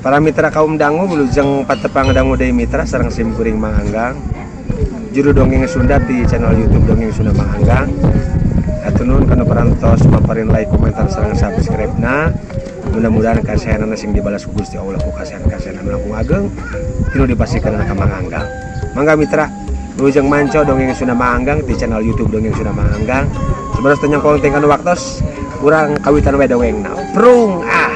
Para mitra kaum dangu wilujeng patepang dangu deui mitra sareng sim kuring Mang Anggang. Juru dongeng Sunda di channel YouTube Dongeng Sunda Mang Anggang. Hatur nuhun kana parantos paparin like, komentar sareng subscribe-na. Mudah-mudahan kasaeanana sing dibalas ku Gusti Allah ku kasaean-kasaean anu langkung ageng tinu dipasihkeun ka Mang Anggang. Mangga mitra wilujeng manco Dongeng Sunda Mang Anggang di channel YouTube Dongeng Sunda Mang Anggang. Sebenarnya teu nyangkong teh kana waktos urang kawitan we dongengna. Prung ah.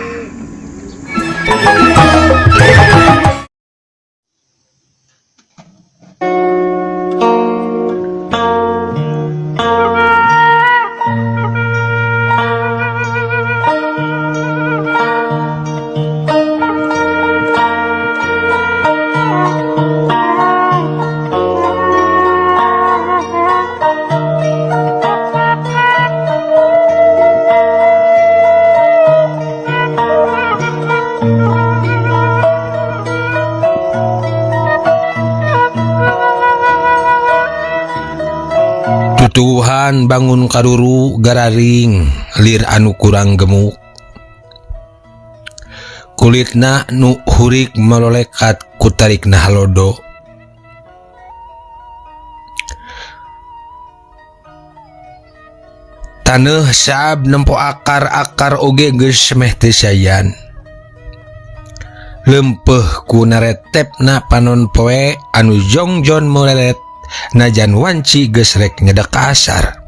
Tutuwuhan bangun karuru gararing lir anu kurang gemuk kulitna nu hurik malolekat ku tarikna halodo taneuh saab nempo akar-akar oge geus meh teu sayan lempeuh ku naretepna panon poe anu jongjon molelet najan wanci geus rek nyedek ka asar.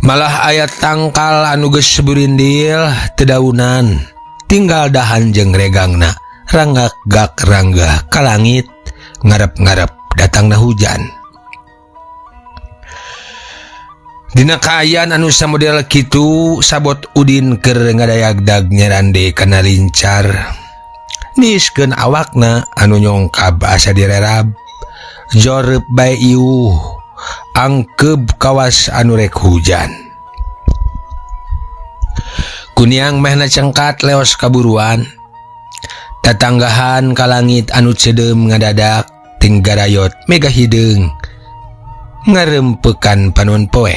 Malah aya tangkal anu geus burindil teu daunan tinggal dahan jeung regangna ranggak gak ranggah ka langit ngarep-ngarep datangna hujan. Dina kaayaan anu samodel kitu sabot Udin keur ngadayagdag nyerande kana lincar. Niskeun awakna anu nyongkab asa direrab joreup bae iuh angkeub kawas anu rek hujan. Kuniang mehna cengkat leos kaburuan. Tatanggahan ka langit anu ceudeum ngadadak ting garayot mega hideung ngarempekan panon poe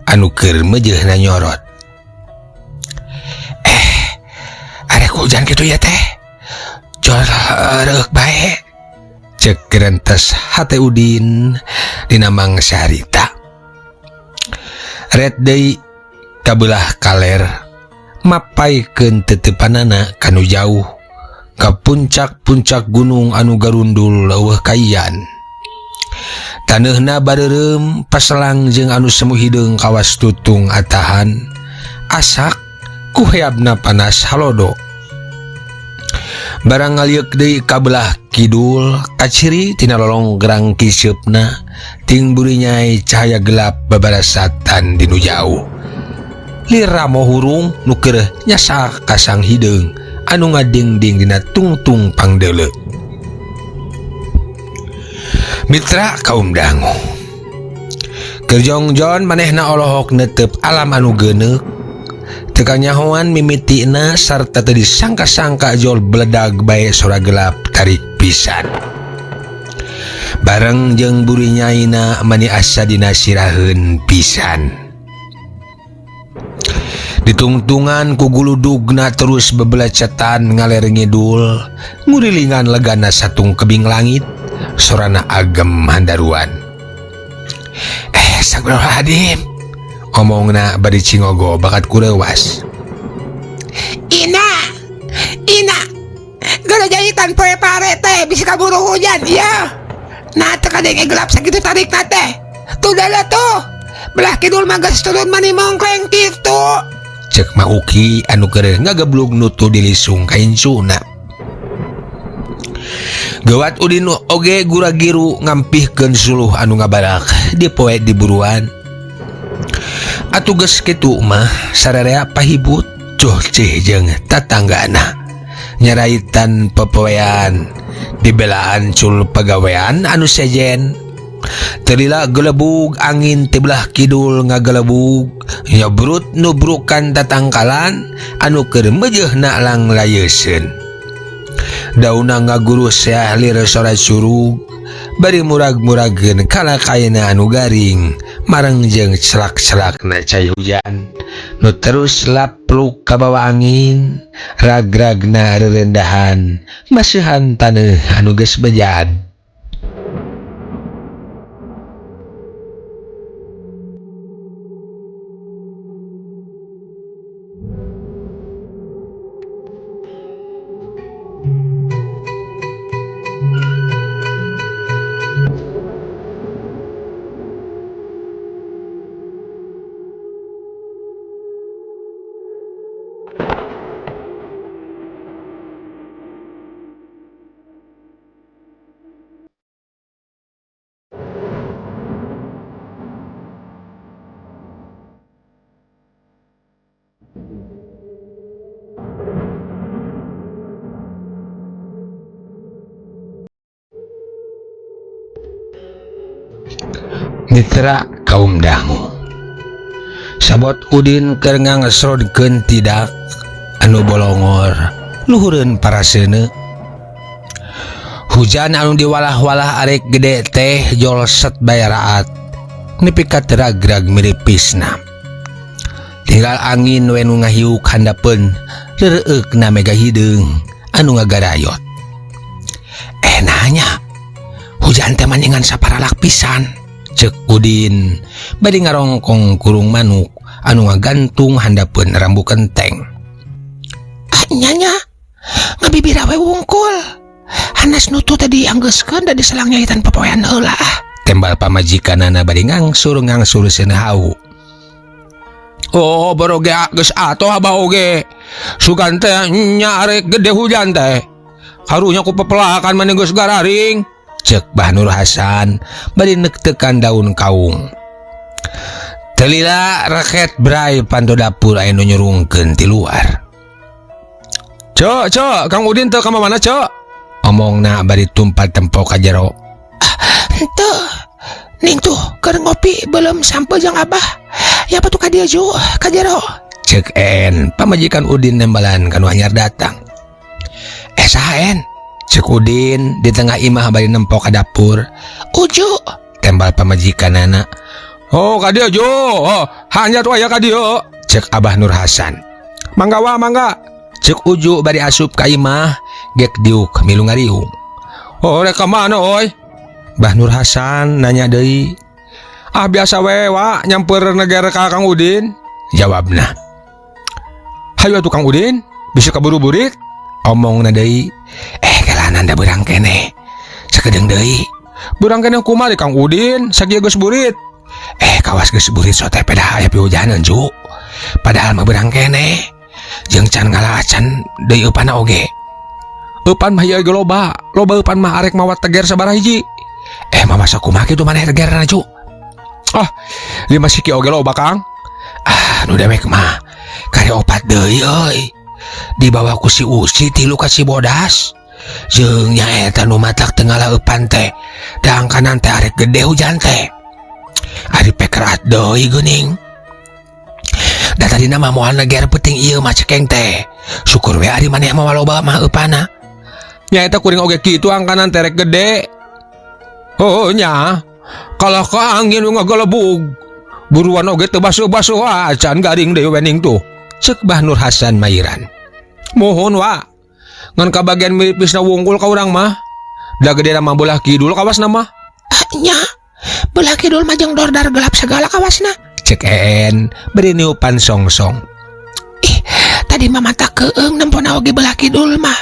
anu keur meujeuhna nyorot. Arek hujan kitu ya teh. Jor reuk bae. Cek gerentes hate Udin dina mangsa harita. Red deui kabelah kaler mapaikeun teteupanana kanu jauh ka puncak-puncak gunung anu garundul leuweuh kaian. Taneuhna bareureum paselang jeung anu semu hideung kawas tutung atahan asak ku heabna panas halodo. Barang ngalieuk deui ka belah kidul kaciri tina lolonggerang kiseupna ting burinyai cahaya gelap babarasatan dinu jauh. Liramo hurung nu keur nyasak kasang hideung anu ngadingding dina tungtung pangdeuleu. Mitra kaum dangu. Keur jongjon manehna olohok netep alam anu geuneuk. Teu kanyahoan mimitina sarta teu disangka-sangka jol beledag bae sora gelap tarik pisan. Bareng jeung burinyaina mani asa dina siraheun pisan. Ditungtungan ku guludugna terus bebelecetan ngaler ngidul, ngurilingan legana satung kebing langit, sorana agem handaruan. Astagfirullahaladzim. Omongna bari cingogo bakat kureuwas. Ina, Ina, gara jahitan poe pare teh bisa kaburu hujan ya. Nah teu kadenge gelap sakitu tarikna teh. Tuh dala tuh, belah kidul mah geus turun mani mongkleng kitu. Cek Ma Uki anu keur ngageblug nutu dilisung ka incuna. Gawat Udin oge gura-giru ngampihkeun suluh anu ngabarak di poe diburuan. Atuh geus kitu mah sararea pahibut cuh cih jeung tatanggana. Nyaraitan pepoean dibelaan cul pagawean anu sejen. Terila gelebug angin ti belah kidul ngagelebug nyebrut nubrukan tatangkalan anu keur meujeuhna langlayeuseun. Dauna ngagurus seah lir sora curug bari murag-murageun kalakaina anu garing mareng jeung celak-celakna cai hujan nu terus lap Pluk kabawa angin, ragragna rerendahan, maseuhan taneuh anu geus bejad. Mitra kaum dangu sabot Udin keur ngangsrodkeun tidak anu bolongor luhureun paraseuneu. Hujan anu diwalah-walah arek gede teh jolset bae raat nepi ka teragrag miripisna. Tinggal angin we nu ngahiuk handapeun reureukna mega hideung anu ngagarayot. Nanya hujan teh maningan saparalak pisan, cek Udin bari ngarongkong kurung manuk anu ngagantung handapeun rambu kenteng. Ah nya ngabibira we wungkul. Hanas nutu tadi anggeuskeun da diselang nyahitan popoean heula ah. Tembal pamajikanana bari ngangsur-ngangsur seuneu hau. Oh baroge geus atoh abah oge. Sugan teh nya arek gede hujan teh. Karunya ku pepelakan maneh geus gararing. Cek Bah Nur Hasan bari neuk-teukan daun kaung. Telila raket brai panto dapur aya nu nyurungkeun ti luar. Cok, cok, Kang Udin teu ka mana cok? Omongna bari tumpat tempo ka jero. Ah, henteu. Ning tuh keur ngopi belum sampe jeung abah. Ya patuh ka dieu ju, ka jero. Cek En, pamajikan Udin nembalan kanu anyar datang. Saha En? Cek Udin di tengah imah bari nempo ka dapur. Uju, tembal pamajikanana. Oh ka dieu ju, oh hanya tuh aya ka dieu. Cek Abah Nur Hasan. Mangga wa mangga. Cek Uju bari asup ka imah gek diuk milu ngariung. Oh rek ka mana oi? Bah Nur Hasan nanya deui. Ah biasa we wa nyamper negara ka Kang Udin. Jawabna. Hayu atuh Kang Udin, bisa kaburu burit. Omongna deui. Kelanan da beurang keneh. Sakedeung deui. Beurang keneh kumaha Kang Udin, sakieu geus burit. Kawas geus burit sote pedah aya pihujaneun ju. Padahal mah beurang keneh. Jeung can ngala acan deui eupanna oge. Eupan mah ieu ge loba, loba eupan mah arek mawa teger sabaraha hiji. Mama sakumaha kitu maneh tegerna ju? Ah, 5 siki oge loba Kang. Ah, nu dewek mah kari opat deui euy. Dibawa ku si Usi tilu ka si Bodas. Jeung nyaeta nu matak teu ngala eupan teh. Dangkanan teh arek gede hujan teh. Ari pekerat deui geuning. Da tadina mah moal neger penting ieu mah cekeng teh. Syukur we ari maneh mah loba mah eupanna. Nyaeta kuring oge kitu angkanan terek gede. Oh nya, kalah ka angin ngagelebug. Buruan oge teu basuh-basuh acan garing deui wening tuh. Cek Bah Nur Hasan Mairan. Mohon wa. Ngan kabagian miripisna wungkul ka urang mah. Da gede mah belah kidul kawasna mah. Ah nya, belah kidul mah jeung dordar gelap segala kawasna. Cek En beri niupan songsong. Ih, tadi mah mata keung nempona oge belah kidul mah.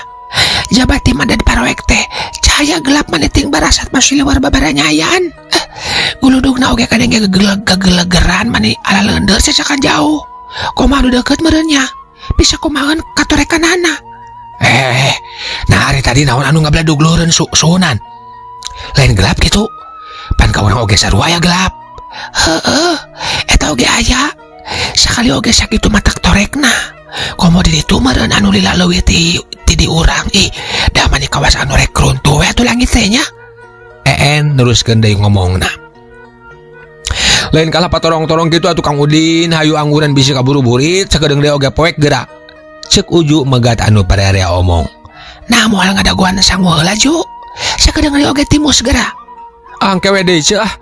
Jabati mah dan paroek teh cahaya gelap maneting barasat masih luar babaranyayan. Guludugna oge kadang ge gegelegeran mani ala leunder sesakan jauh. Kumaha nu deukeut meureunnya? Bisa kumaheun katorekanana. Nah hari tadi naon anu ngabladug luhureun suhunan. Lain gelap kitu. Pan ka urang oge sarua aya gelap. Heeh, eta oge aya. Sakali oge sakitu matak torekna. Komo di ditu meureun anu lila leuwih ti di urang. Ih, da mani kawas anu rek runtuh we atuh langit teh nya. En neruskeun deui ngomongna. Lain kalah patorong-torong kitu atuh Kang Udin, hayu angguran bisi kaburu burit, sakedeung deui oge poek geura. Cek Uju megat anu pararea omong. Nah moal ngadagoan sangu heula ju. Sakedeung deui oge timus geura. Angke we deui ceu ah,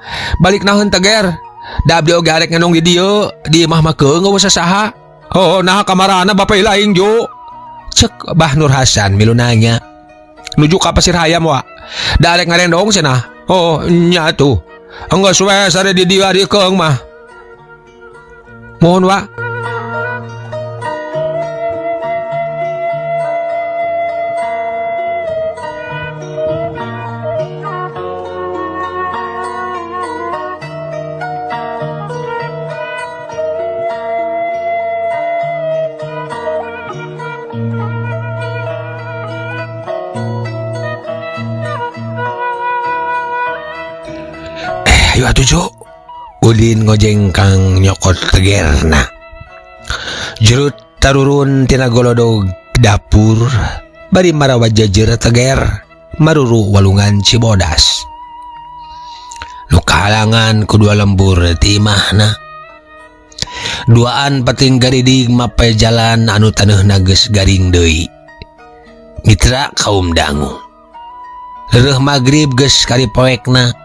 balik naheun teger. Da abdi oge arek ngenong di dieu, di imah mah keung eueuh sasaha. Oh, nah kamarana bapak lain jo. Cek Bah Nur Hasan milu nanya. Nuju ka Pasir Hayam wa. Darek ngarendong cenah. Oh, nya tuh. Enggeus we sare di dieu ari keung mah. Mohon wa. Ayo atuh Jo. Udin ngojengkang nyokot tegerna. Jerut tarurun tina golodog dapur bari marawa jejer teger maruru walungan Cibodas. Nu kahalangan ku dua lembur ti imahna. Duaan pating garidig mapai jalan anu taneuhna geus garing deui. Mitra kaum dangu. Reureuh magrib geus karipoekna.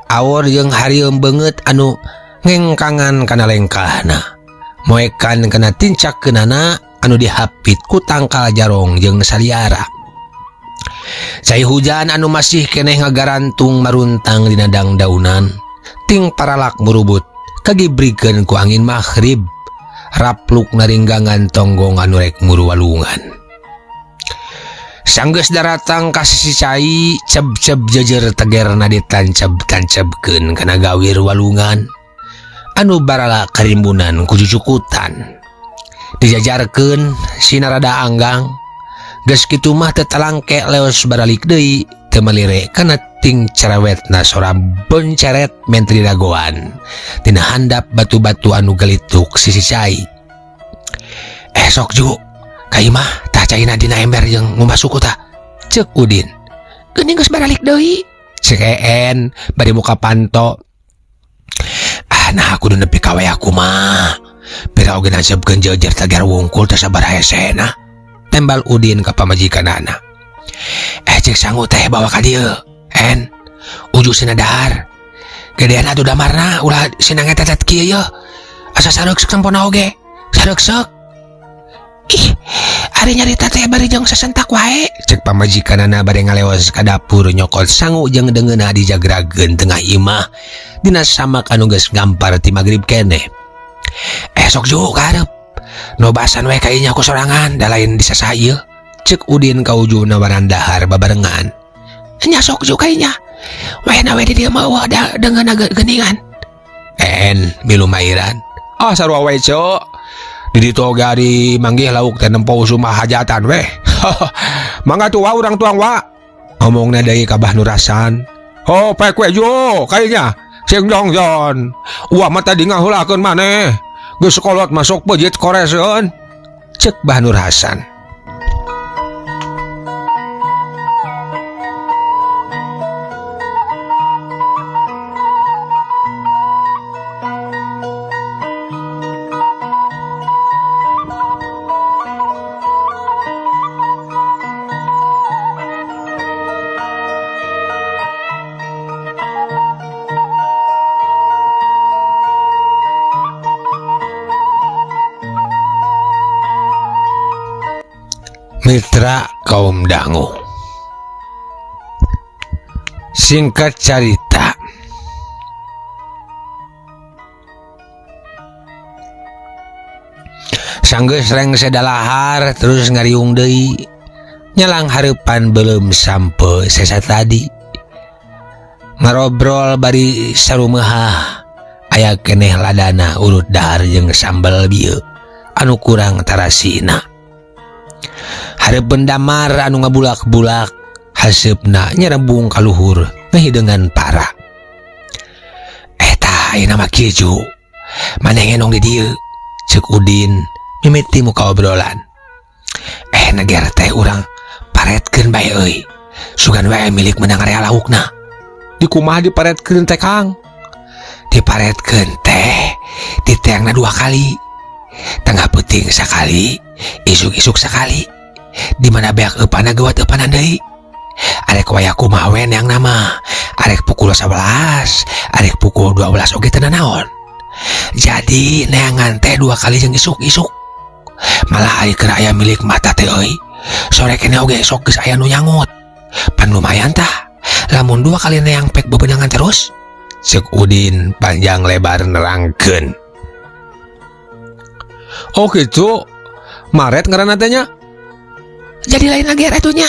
Awor jeung harieum beungeut anu ngengkangan kana lengkahna. Moekan kana tincakeunana anu dihapit ku tangkal jarong jeung saliara. Cai hujan anu masih keneh ngagarantung maruntang dina dangdaunan, ting paralak murubut kagibrikeun ku angin maghrib, rapluk naringgangan tonggong anu rek muru walungan. Sanggeus daratang ka sisi cai, ceb-ceb jejer tegerna ditanceb-tancebkeun kana gawir walungan anu barala karimbunan ku jujukutan. Dijajarkeun sinarada anggang, geus kitu mah teu talangke leos baralik deui, teu malire kana ting cerewetna sora bonceret menteri dagoan tina handap batu-batu anu gelituk sisi cai. Esok ju ka imah tah caina dina ember jeung ngumbah suku tah, ceuk Udin. Geuning geus baralik deui, ceuk En bari muka panto. Ah, nah kudu nepi ka we aku mah. Pira oge nasebkeun jejer tagar wungkul teh sabaraha hesena. Tembal Udin ka pamajikanana. Cek sangu teh bawa ka dieu. En, uju sina dahar. Gedean atuh damarna ulah sina ngetetet kieu yeuh. Asa sareuksek sampona oge. Sareuksek. Ih, ari nyarita teh bari jeung sasentak wae. Cek pamajikanana bari ngaleos ka dapur nyokot sangu jeung deungeunna dijagrageun tengah imah dina samak anu geus ngampar ti magrib keneh. Esok ju ka hareup. No basan we ka inya ku sorangan da lain disasah ieu. Cek Udin ka ujuna waran dahar babarengan. Nya sok ju ka inya. Wehna we di dieu mah eueuh da deungeunna geuningan. En milu mairan. Ah sarua we ceu. Di ditu oge ari manggih lauk teh nempo usum hajatan weh. Mangga tuh wa urang tuang wa. Ngomongna deui ka Bah Nurasan. Oh pek we jo kayaknya. Sing dong jon. Uah mah tadi ngaheulakeun maneh. Geus kolot masuk peujeut koreseun. Cek Bah Nur Hasan. Mitra kaum dangu. Singkat carita, sanggeus rengse dalahar terus ngariung deui nyalang hareupan belum sampe sesa tadi. Ngarobrol bari sarumeuhah aya keneh ladana urut dahar jeung sambel bieu anu kurang tarasina. Hareupeun damar anu ngabulak-bulak haseupna nyerebung kaluhur ngahideungan para. Eta ayeuna mah kieu ju. Maneh ngenong di dieu, ceuk Udin mimiti muka obrolan. Neger teh urang paretkeun bae euy. Sugan wae milik menang area laukna. Di kumaha diparetkeun teh Kang? Diparetkeun teh diteangna 2 kali. Tengah peuting sakali, isuk-isuk sakali. Di mana beak eupana geuwat eupanan deui. Arek waya kumaha we neang nama. Arek pukul 11, arek pukul 12 oge teu nanaon. Jadi neangan teh 2 kali jeung isuk-isuk. Malah ari keur aya milik mata teh euy. Sore keneh oge sok geus aya nu nyangut. Pan lumayan tah. Lamun dua kali neang pek bebenangan terus. Cek Udin panjang lebar nerangkeun. Oh gitu. Maret ngaranna teh nya. Jadi lain nager atuh nya.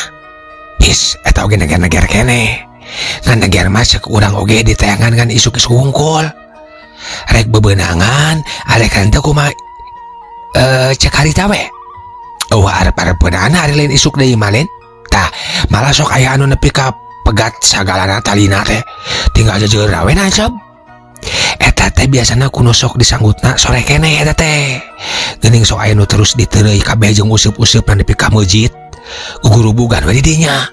His, eta oge neger-neger keneh. Ngan neger mah cek urang oge diteangan ngan isuk-isuk wungkul. Rek bebenangan, arek henteu kumaha cek harita we. Eueuh arep-arepeunana ari lain isuk deui mah lain. Tah, malah sok aya anu nepi ka pegat sagalana talina teh. Tinggal jeujeur we nancep. Eta teh biasana kuno sok disanggutna sore keneh eta teh. Geuning sok aya nu terus diteureuy kabeh jeung useup-useupna nepi ka meujit. Gugurubugan we di dinya.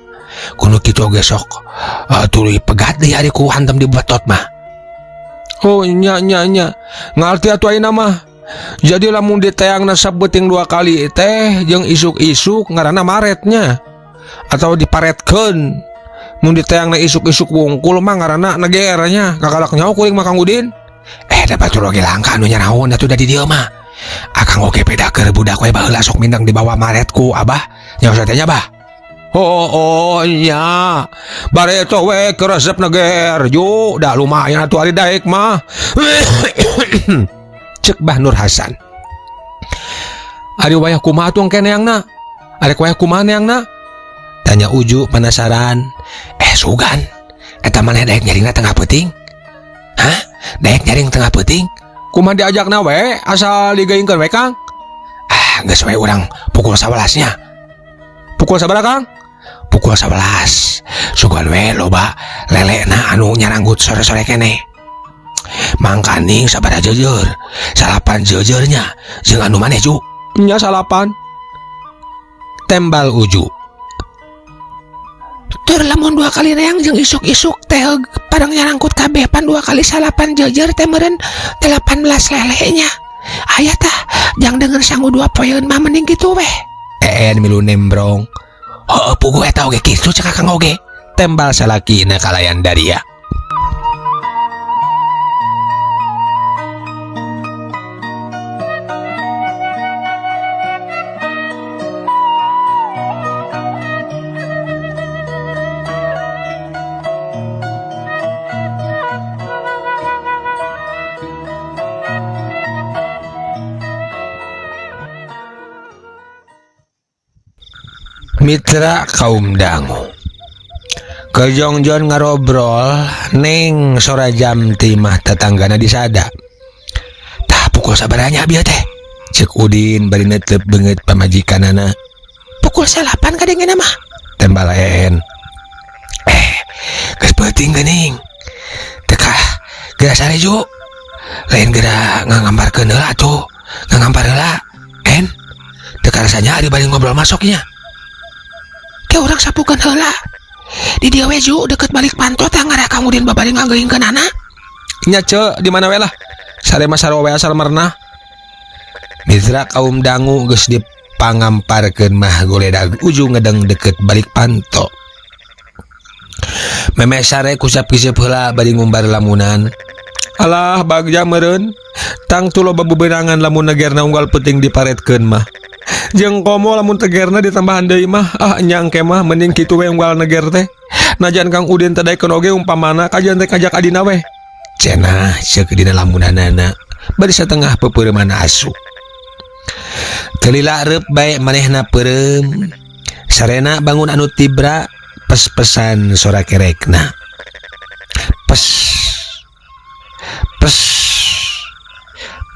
Kuno kitu oge sok tuluy pegat deui ari ku hantem di betot mah. Oh nya nya nya. Ngarti atuh ayeuna mah. Jadi lamun diteangna sabeuting dua kali teh jeung isuk-isuk ngaranna maretnya atau diparetkeun. Mun diteangna isuk-isuk wungkul mah ngaranna negernya. Kakalak nyaho kuring mah Kang Udin. Da batur oge langka anu nyaraon atuh da di dieu mah. Akang oge beda keur budak we baheula sok mindeng dibawa maret ku abah. Nyaho teh nya bah. Oh, oh nya. Bareto we keur resep neger. Ju, dah lumayan atuh ari daek mah. Cek Bah Nur Hasan. Ari wayah kumaha atuh engke neangna? Ari wayah kumaha neangna? Tanya Uju penasaran. Sugan. Eta maneh daek nyaringna tengah peuting? Hah? Daek nyaring tengah peuting? Kumaha diajakna we? Asal digeungkeun we Kang? Ah, geus we urang pukul 11 nya. Pukul sabaraha Kang? Pukul 11. Sugan we loba lelena anu nyaranggut sore-sore keneh. Mangkaning sabaraha jeujeur? Salapan jeujeur-nya jeung anu maneh Ju? Nya salapan. Tembal Uju. Tur lamun dua kali neang jeung isuk-isuk teh padang nyarangkut kabeh pan dua kali salapan jeujeur teh meureun 18 lelehnya. Aya tah jang denger sangu dua poeun mah mending kitu weh. Een milu nembrong. Heueuh puguh eta oge kitu cek Akang oge. Tembal salakina kalayan daria. Mitra kaum dangu. Kejongjon ngarobrol neng sora jam timah tetanggana disada. Tah pukul sabaranya bieu teh. Cek Udin bari netep beungeut pamajikanana. Pukul 9 kadengena mah. Tembal en. Geus peuting geuning. Teka geura sare ju. Lain geura ngangambarkeun heula atuh. Ngangambar heula. En. Teka rasanya ari bari ngobrol masuknya. Ke urang sapukeun heula. Di dieu we ju deket balik panto tah ngarah Kang Udin babari ngageuingkeun anak. Nya ce di mana we lah. Sare mah sarua we asal merenah. Mitra kaum dangu geus dipangamparkeun mah goledag ujung ngedeng deket balik panto. Memeh sare kusap-kisep heula bari ngumbar lamunan. Alah bagja meureun. Tangtu loba bebenangan lamun negerna unggal peuting diparetkeun mah. Jeung komo lamun tegerna ditambahan deui mah, ah nyangke mah mending kitu we unggal neger teh. Najan Kang Udin teh daekeun oge umpamana kajian teh kajak adina we. Cenah ceuk dina lamunanana bari satengah peupeureuman asu. Kelila reup bae manehna peureum. Sarena bangun anu tibra pes-pesan sora kerekna. Pes pes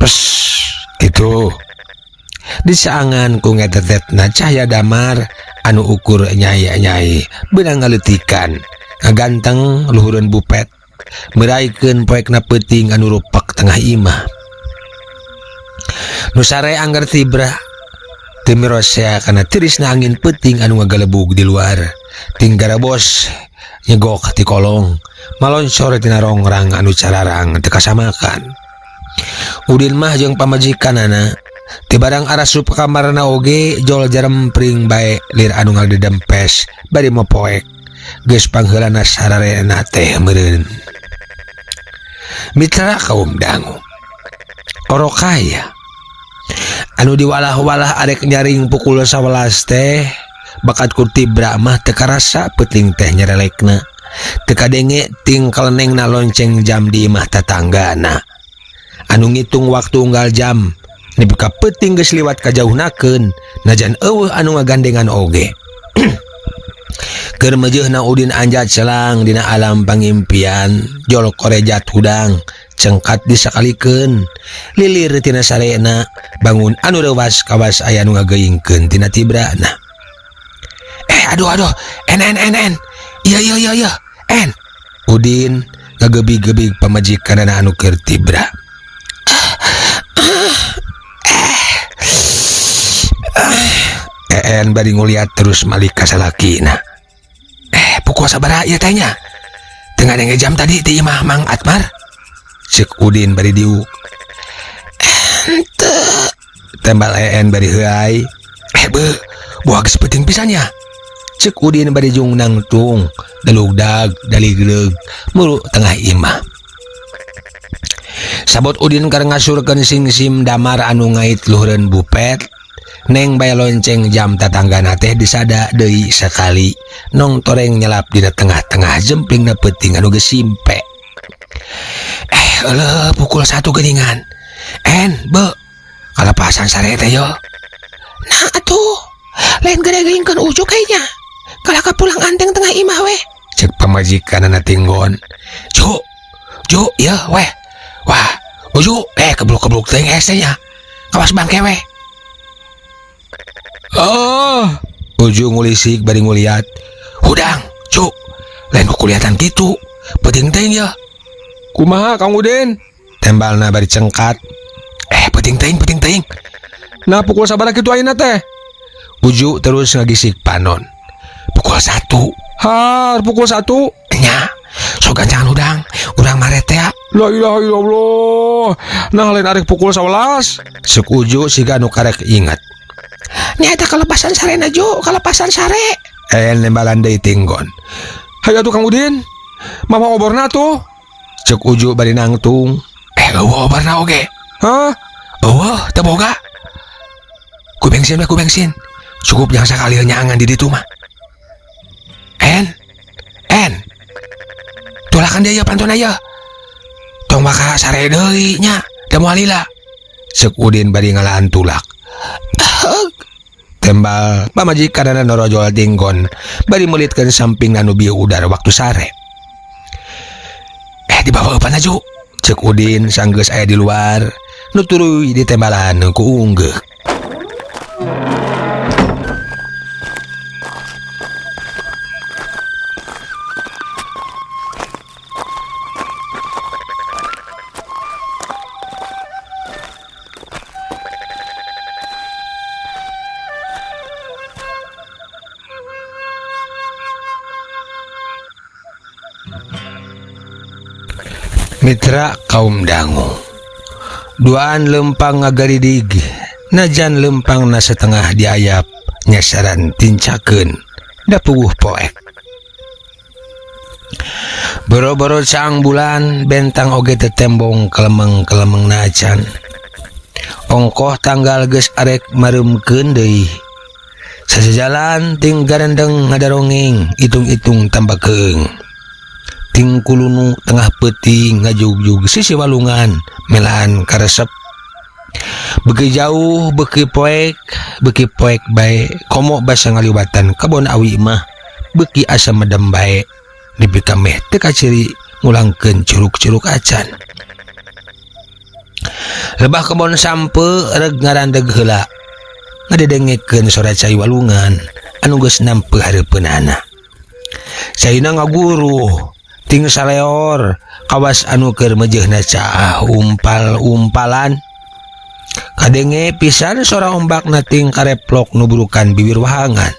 pes gitu. Disaangan ku ngetetetna cahya damar anu ukur nyai-nyai beunang ngaleutikan ngaganteng luhureun bupet meraikeun poekna peuting anu rupak tengah imah. Nu sare angger tibra teu mirosea kana tirisna angin peuting anu ngagalebug di luar tinggarabos nyegok ti kolong maloncor tina rongrang anu cararang teu kasamakan. Udin mah jeung pamajikanana ti barang arasup kamarna oge jol jarempring bae lir anu ngadedempes bari mopoek geus pangheulana sararena teh meureun. Mitra kaum dangu orokaya Anu diwalah-walah arek nyaring pukul 11 teh bakat ku tibra mah teu karasa peuting teh nyerelekna. Teu kadenge ting kalenengna lonceng jam di imah tatanggana. Anu ngitung waktu unggal jam nepi ka peuting geus liwat kajauhnakeun najan eueuh anu ngagandengan oge. Keur meujeuhna Udin anjat selang dina alam pangimpian jol korejat hudang cengkat disakalikeun lilir tina sarena bangun anu reuwas kawas aya nu ngageuingkeun tina tibrana. Aduh aduh en en en en iya iya iya iya en. Udin ngagebig-gebig pamajikanana anu keur tibra. En bari nguliat terus malik ka salakina. Pukul sabaraha ieu teh nya? Teu ngadenge jam tadi ti imah Mang Atmar? Ceuk Udin bari diuk. Henteu. Tembal En bari heuay. Beuh, buah geus peuting pisan nya. Ceuk Udin bari jung nangtung, dalugdag, daligleug, muru tengah imah. Sabot Udin keur ngasurkeun singsim damar anu ngait luhureun bupet, neng bae lonceng jam tatanggana teh disada deui sakali nong toreng nyelap dina tengah-tengah jemplingna peuting anu geus simpe. Euleuh pukul 1 geuningan. En, be, kalepasan sare teh yo. Nah atuh, lain gede-geingkeun ujuk kayaknya. Kalah ka pulang anteng tengah imah weh. Cek pamajikanana tinggon. Ju, ju, ieu weh. Wah, uju, kebluk-kebluk teuing hese nya. Kawas bangke weh. Oh, Uju ngulisik bari nguliat. Hudang, cu, lain kuliatan kitu. Peuting teuing ye. Kumaha Kang Udin? Tembalna bari cengkat. Peuting teuing, peuting teuing. Nah, pukul sabaraha kitu ayeuna teh? Uju terus ngagisik panon. Pukul 1. Har, pukul 1. Nya, sok gancangan hudang, urang maret teh. La ilaha illallah. Nah, lain arek pukul 11. Ceuk Uju siga nu karek ingat. Nya eta kalepasan sarena Ju, kalepasan sare. Nembalan deui tinggon. Hayu atuh Kang Udin. Mama oborna tuh. Ceuk Uju bari nangtung. Eueuh oborna oge. Hah? Eueuh, teu boga. Ku bensin we, ku bensin. Cukup jang sakali nyangan di ditu mah. En. En. Tulakan deui pantona ieu. Tong maka sare deui nya, da moal lila. Ceuk Udin bari ngalaan tulak. Tembal pamajikanana norojol tinggon bari meulitkeun samping anu bieu udar waktu sare. Dibawa eupan aju. Ceuk Udin sanggeus aya di luar, nu tuluy ditembalan ku unggeuh. Mitra kaum dangu duaan lempang ngagaridig najan lempang na setengah diayap nyasaran tincakeun da puguh poek. Boro-boro caang bulan bentang oge tetembong kelemeng-kelemeng nacan. Ongkoh tanggal geus arek mareumeun deui. Sajajalan ting garendeng ngadarongeng itung-itung tambah keung. Ting kulunu tengah peuting ngajugjug sisi walungan melaan karesep. Beuki jauh beuki poek bae komo basa ngaliwatan kebon awi mah beuki asa medem bae nepi ka meh teu kaciri ngulangkeun curug-curug acan. Lebah kebon sampe reg ngarandeg heula ngadedengekeun sora cai walungan anu geus nampe hareupeunana. Caina ngaguruh ting saleor kawas anu keur meujeuhna caah umpal-umpalan. Kadenge pisan sora ombakna ting kareplok nuburukan bibir wahangan.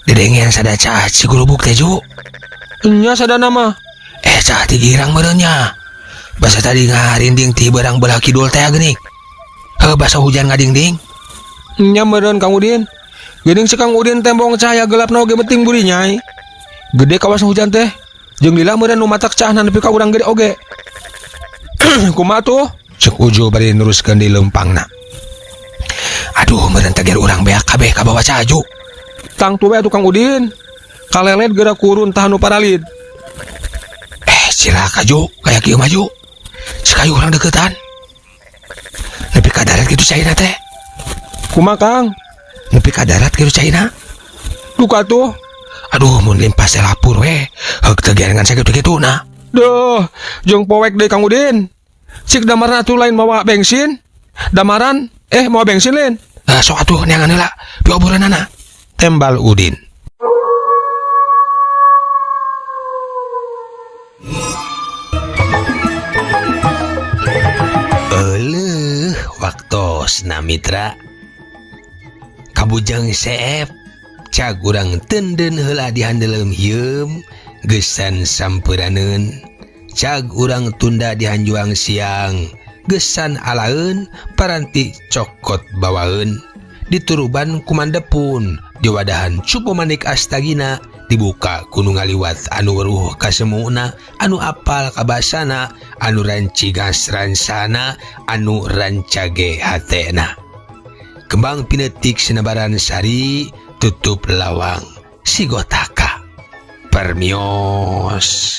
Dedengean sada caah cigurubuk teh Ju. Nya sadana mah. Caah ti girang meureun nya. Basa tadi ngarinding ti beurang belah kidul teh geuning. Heuh, basa hujan ngadingding. Nya meureun Kang Udin. Geuning si Kang Udin tembong cahaya gelapna oge penting buri nyai. Gede kawas hujan teh. Jeung lila meureun nu matak caahna nepi ka urang gede oge. Kumaha tuh? Cek Ujo bari neruskeun di leumpangna. Aduh, meureun teh urang beak kabeh kabawa caju. Tangtu we atuh Kang Udin. Kalelet geura kurun tah nu paralid. Eh, cilaka Ju, kaya kieu mah Ju. Cik urang deketan. Nepi ka darat kitu caina teh. Kumaha Kang? Nepi ka darat kitu caina. Duka tuh. Aduh, mun limpas teh lapur we. Heuk teu gerengan sakitu-kitu nah. Duh, jeung poek deui Kang Udin. Cik damarna atuh lain mawa bensin. Damaran mawa bensin lain. Ah, sok atuh neangan heula. Pioboranana. Tembal Udin. Euleuh, waktosna mitra. Kabujang seep cag urang tenden heula di handeuleum hieum geusan sampuraneun. Cag urang tunda di hanjuang siang gesan alaeun paranti cokot bawaeun. Dituruban kumandepun diwadahan cupu manik astagina dibuka kuno ngaliwat anu weruh kasemuna anu apal kabasana anu rancigas ransana anu rancage hatena. Kembang pinetik sinebaran sari tutup lawang sigotaka permios.